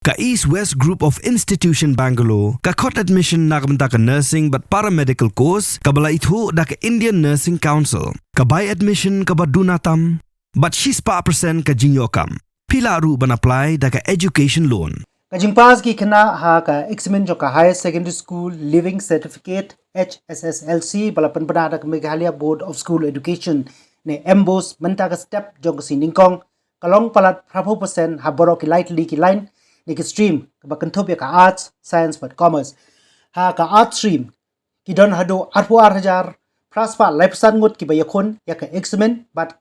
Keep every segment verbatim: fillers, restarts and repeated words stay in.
Ka East West Group of Institution Bangalore ka khot admission na ka bynta ka nursing bad paramedical course kaba la ithuh da ka Indian Nursing Council. Ka bai admission kaba duna tam bad shispah percent ka jingïoh kam. Phi lah ruh ban apply da ka education loan. Ka jingpass ki khynnah ha ka examen jong ka Higher Secondary School Leaving Certificate, H S S L C, ba la pynbna da ka Meghalaya Board of School Education ne MBOSE mynta ka step jong ka sngi Nyngkong, ka long palat phra phew percent ha baroh ki lai tylli ki line ne ki stream, kaba kynthup ïa ka Arts, Science bad Commerce. Ha ka Arts stream ki don haduh arphew ar hajar phra spah laiphew san ngut kiba ïakhun ïa ka examen bad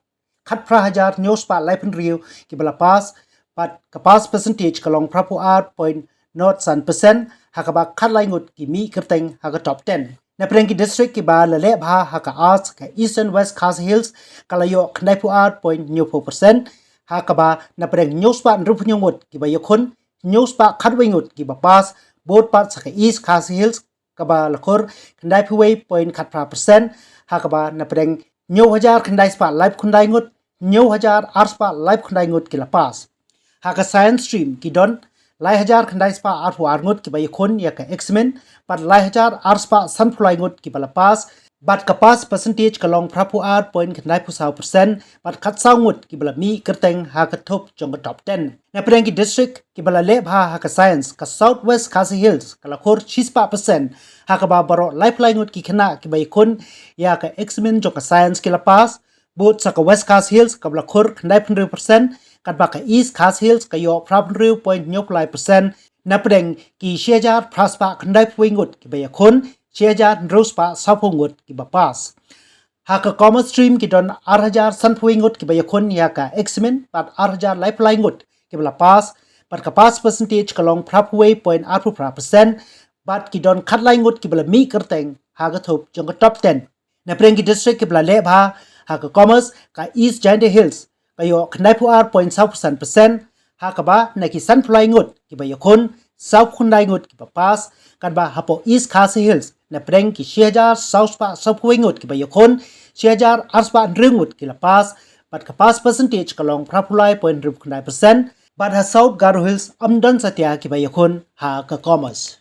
khatphra hajar hynñiew spah laiphew hynriew kiba la pass, bad ka pass percentage ka long phra phew ar point nod san percent, ha kaba khatlai ngut ki mih kyrteng ha ka top ten. Na pdeng ki district kiba la leh bha ha ka Arts, ka Eastern West Khasi Hills ka la ïoh khyndai phew ar point hynñiew phew percent, ha kaba na pdeng hynñiew spah hynriew phew hynñiew ngut kiba ïakhun, hynñiew spah khatwei ngut kiba pass, bud pat sa ka East Khasi Hills kaba la khur khyndai phew wei point khatphra percent, ha kaba na pdeng hynñiew hajar khyndai spah laiphew khyndai ngut, hynñiew hajar ar spah laiphew khyndai ngut ki la pass. Ha ka Science stream ki don lai hajar khyndai spah arphew ar ngut kiba ïakhun ïa ka examen, bad lai hajar ar spah sanphew lai ngut kiba la pass, bad ka pass percentage ka long phra phew ar point khyndai phew saw percent, bad khatsaw ngut kiba la mih kyrteng ha ka thup jong ka top ten. Na pdeng ki district kiba la leh bha ha ka Science, ka South West Khasi Hills ka la khur shispah percent, ha kaba baroh laiphew lai ngut ki khynnah kiba ïakhun ïa ka examen jong ka Science ki la pass, bud sa ka West Khasi Hills kaba la khur khyndai phew hynriew percent, katba ka East Khasi Hills ka ïoh phra phew hynriew point hynñiew phew lai percent, na pdeng ki shi hajar phra spah khyndai phew wei ngut kiba ïakhun, shi hajar hynriew spah saw phew ngut kiba pass. Ha ka Commerce stream ki don ar hajar san phew wei ngut kiba ïakhun ïa ka examen, bad ar hajar laiphew lai ngut kiba la pass, bad ka pass percentage ka long phra phew wei point arphew phra percent, bad ki don khatlai ngut kiba la mih kyrteng ha ka thup jong ka top ten. Na pdeng ki district kiba la leh bha ha ka Commerce, ka East Jaintia Hills ka ïoh khyndai phew ar point saw phew san percent, ha kaba na ki sanphew lai ngut kiba ïakhun, saw phew khyndai ngut kiba pass, katba hapoh East Khasi Hills na pdeng ki shi hajar saw spah saw phew wei ngut kiba ïakhun, shi hajar ar spah hynriew ngut ki la pass, bad ka pass percentage ka long phra phew lai point hynriew phew khyndai percent, bad ha South Garo Hills ym don satia kiba ïakhun ha ka Commerce.